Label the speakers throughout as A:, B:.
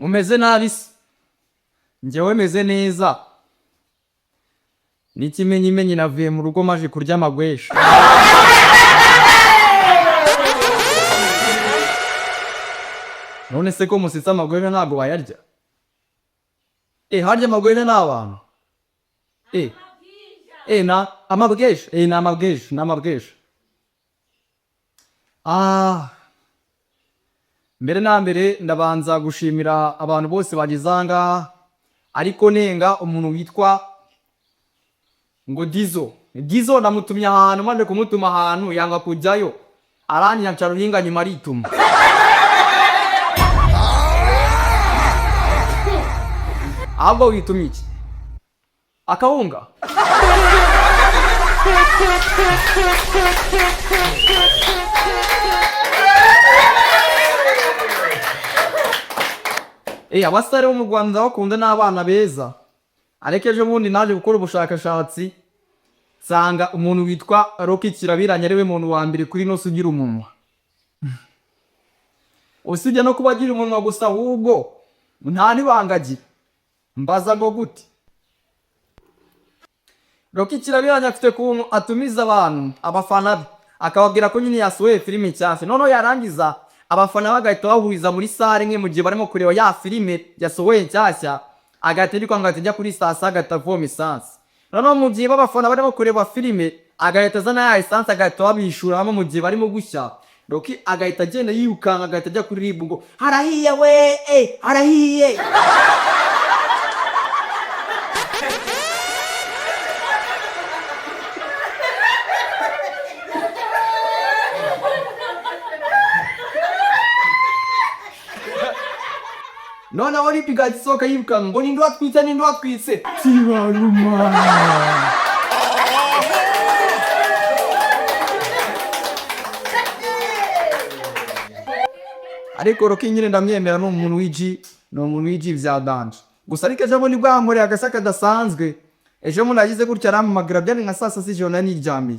A: Mumeze nabi se? Njyewe meze neza, n'ikimenyimenyi navuye mu rugo maje kurya amagwesha. None se ko musitse, amagwesha ntabwo bayarya? Harya amagwesha ni abantu? Na amabwesha, ni amabwesha, ni amabwesha. Mbere na mbere ndabanza gushimira abantu bose bageze aha ngaha, ariko nenga umuntu witwa ngo Dizo. Dizo namutumye ahantu, maze kumutuma ahantu yanga kujyayo, aranyica ruhinga, nyuma arituma. Ahubwo witumye iki? Akawunga? Abasare bo mu Rwanda bakunda n'abana beza, ariko ejo bundi naje gukora ubushakashatsi nsanga umuntu witwa Rocky Kirabiranya ariwe muntu wa mbere kuri ino si ugira umunwa. Usibye no kuba agira umunwa gusa, ahubwo nta n'ibanga agira. Mbaza ngo gute? Rocky Kirabiranya afite ukuntu atumiza abantu, abafana be, akababwira ko nyine yasohoye filime nshyashya, noneho yarangiza abafana bagahita bahuriza muri salle imwe mu gihe barimo kureba ya filime yasohoye nshyashya, agahita yirukanka, agahita ajya kuri sitasiyo, agahita avoma esanse. Noneho mu gihe b'abafana barimo kureba filime, agahita azana ya esanse, agahita babishuramo mu gihe barimo gushya. Rocky agahita agenda yirukanka, agahita ajya kuri RIB ngo harahiye we, harahiye. Noneho RIB igahita isohoka yirukanka ngo ninde watwitse, ninde watwitse? Tibaruma. Ariko Rocky nyine ndamwemera, ni umuntu w'igi, ni umuntu w'igi bya danger gusa. Ariko ejo bundi bwankoreye agashya kadasanzwe. Ejo bundi yagize gutya arampamagara, byari nka saa sita z'ijoro, nari niryamiye,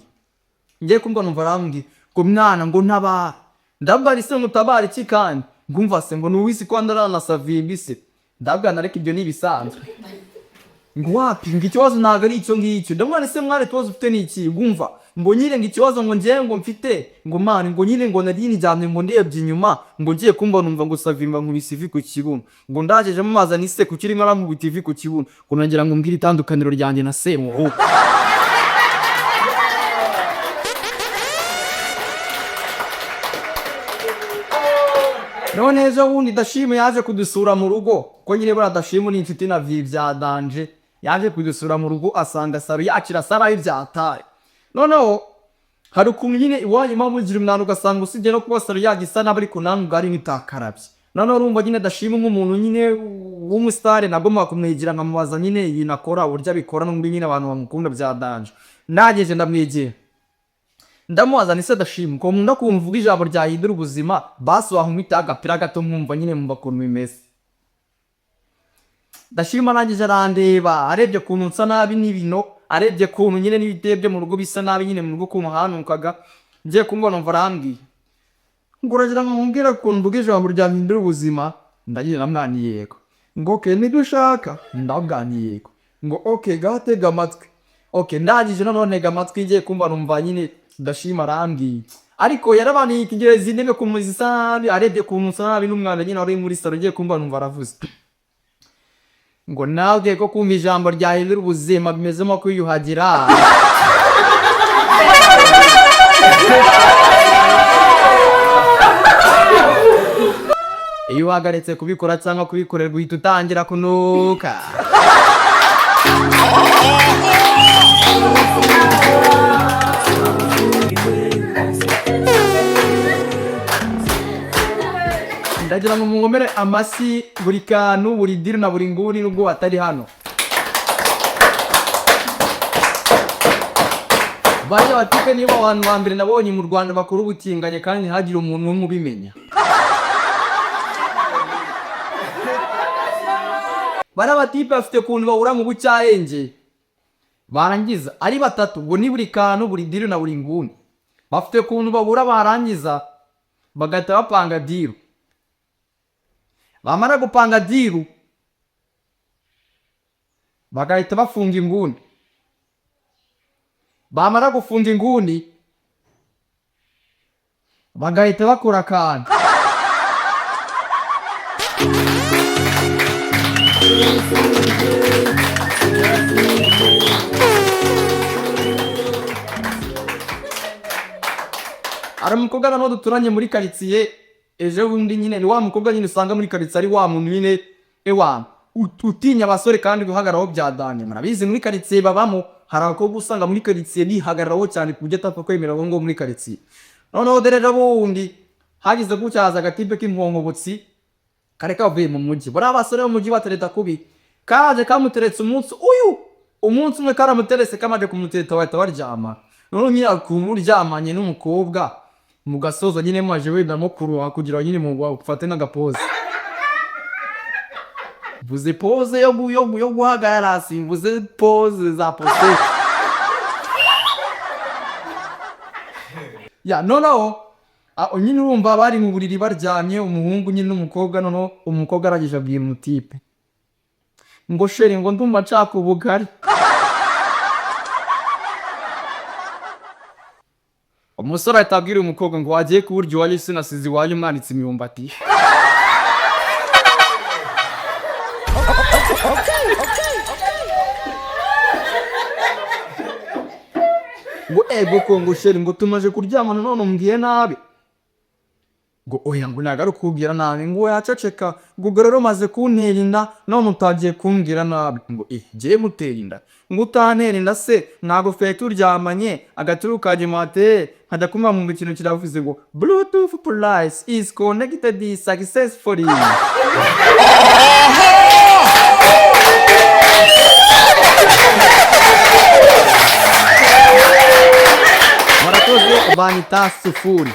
A: ngiye kumva numva arambwira ngo mwana, ngo ntabara. Ndabwira ese ngo utabara iki? Kandi ngumva se ngo nuwisi ko ndarana Savimbi se? Ndabwira ariko ibyo ni ibisanzwe. Ngo wapi, ngo ikibazo ntabwo ari icyo ngicyo. Ndamubwira ese mwana, ikibazo ufite ni iki? Ngumva ngo nyine ngo ikibazo ngo ngewe ngo mfite, ngo man, ngo nyine ngo nari niryamye, ngo ndebye inyuma, ngo ngiye kumva numva ngo Savimba nkubise ivi ku kibuno. Ngo ndajeje mumaza ni se kuki urimo arankubita ivi ku kibuno? Ngo nagira ngo mbwire itandukaniro ryanjye na Semuhugu. None ejo bundi Dashimu yaje kudusura mu rugo, ko nyine buriya Dashimu ni inshuti na vi bya danger. Yaje kudusura mu rugo asanga saro yacu irasa nabi byataye. Noneho hari ukuntu nyine iwanyu muba mugira umwanda, ugasanga usibye no kuba saro yacu isa nabi, ariko namwe ubwanyu ntitakarabye. Noneho urumva nyine Dashimu nk'umuntu nyine w'umusitari, nagombaga kumwegera nkamubaza nyine ibintu akora, uburyo abikora, n'ubundi nyine abantu bamukunda bya danger. Ndangije ndamwegera, ndamubaza ni se Dashimu, ko nkunda kumva uvuga ijambo ryahindura ubuzima, basi wankubita agapira gato nkumva nyine mumva ukuntu bimeze. Ndashima, arangije arandeba, arebye ukuntu nsa nabi n'ibino, arebye ukuntu nyine n'ibiteye byo mu rugo bisa nabi, nyine mu rugo ukuntu hanukaga. Ngiye kumubona numva arambwiye ngo uragira ngo nkubwire ukuntu mvuga ijambo ryahindura ubuzima? Ndagira namwana yego. Ngo okay, nibyo ushaka? Ndabwira nti yego. Ngo okay, gaho tega amatwi. Okay, ndangije noneho ntega amatwi, ngiye kumva numva nyine Ndashima arambwiye, ariko yarabaniye yitegereza intebe ukuntu zisa nabi, arebye ukuntu nsa nabi n'umwanda nyine wari muri salo, ngiye kumva numva aravuze ngo nawe ko kumva ijambo ryahindura ubuzima bimeze nko kwiyuhagira. Iyo uhagaritse kubikora cyangwa kubikorerwa, uhita utangira kunuka. Ndagira ngo munkomere amashyi buri kantu, buri diri na buri nguni, nubwo batari hano. Bariya batipe nibo abantu ba mbere nabonye mu Rwanda bakora ubutinganyi kandi ntihagire umuntu n'umwe ubimenya. Bariya batipe bafite ukuntu bahura mu bucyahenge, barangiza ari batatu, ubwo ni buri kantu, buri diri na buri nguni. Bafite ukuntu bahura, barangiza bagahita bapanga deal. Bamara gupanga deal, bagahita bafunga inguni. Bamara gufunga inguni, bagahita bakora akantu. Hari umukobwa noneho duturanye muri karitsiye ejo bundi nyine, ni wa mukobwa nyine usanga muri karitsiye ari wa muntu nyine, ewa, utinya abasore kandi guhagararaho bya danger. Murabizi, muri karitsiye babamo, hari abakobwa usanga muri karitsiye bihagararaho cyane ku buryo atapfa kwemera ngo muri karitsiye. Noneho dore ejo bundi hagize gutya haza agatipe k'inkonkobotsi kari kavuye mu mujyi. Buriya abasore bo mu mujyi batereta kubi. Kaje kamuteretse umunsi, uyu umunsi umwe karamuteretse, kamaze kumutereta bahita baryama. Noneho nyine ukuntu uryamanye n'umukobwa mugasoza nyine, mumaje wenda nko kuruha, kugira ngo nyine mufate n'agapoze. Mvuze pose yo guhagarara, simvuze pose za posture ya. Noneho nyine urumva bari mu buriri baryamye, umuhungu nyine n'umukobwa. Noneho umukobwa arangije abwira umutipe ngo: "Chéri," ngo, "ndumva nshaka ubugari." Umusore ahita abwira umukobwa ngo: "Wagiye kuburyo iwanyu, sinasize iwanyu mwanitse imyumbati?" Ngo: "Ego ko," ngo, "chéri," ngo, "tumaze kuryamana none umbwiye nabi." Ngo: "Oya," ngo, "ntabwo ari ukubwira nabi." Ngo: "Yaceceka," ngo, "ubwo rero umaze kuntera inda none utangiye kumbwira nabi." Ngo: "Eh, ngiye mutera inda?" Ngo: "Utantera inda se ntabwo twari turyamanye, agaturu kanjye mwateye nkajya kumva mu ikintu kiravuze ngo 'Bluetooth plus is connected successfully'." Murakoze, banyita Sufuri.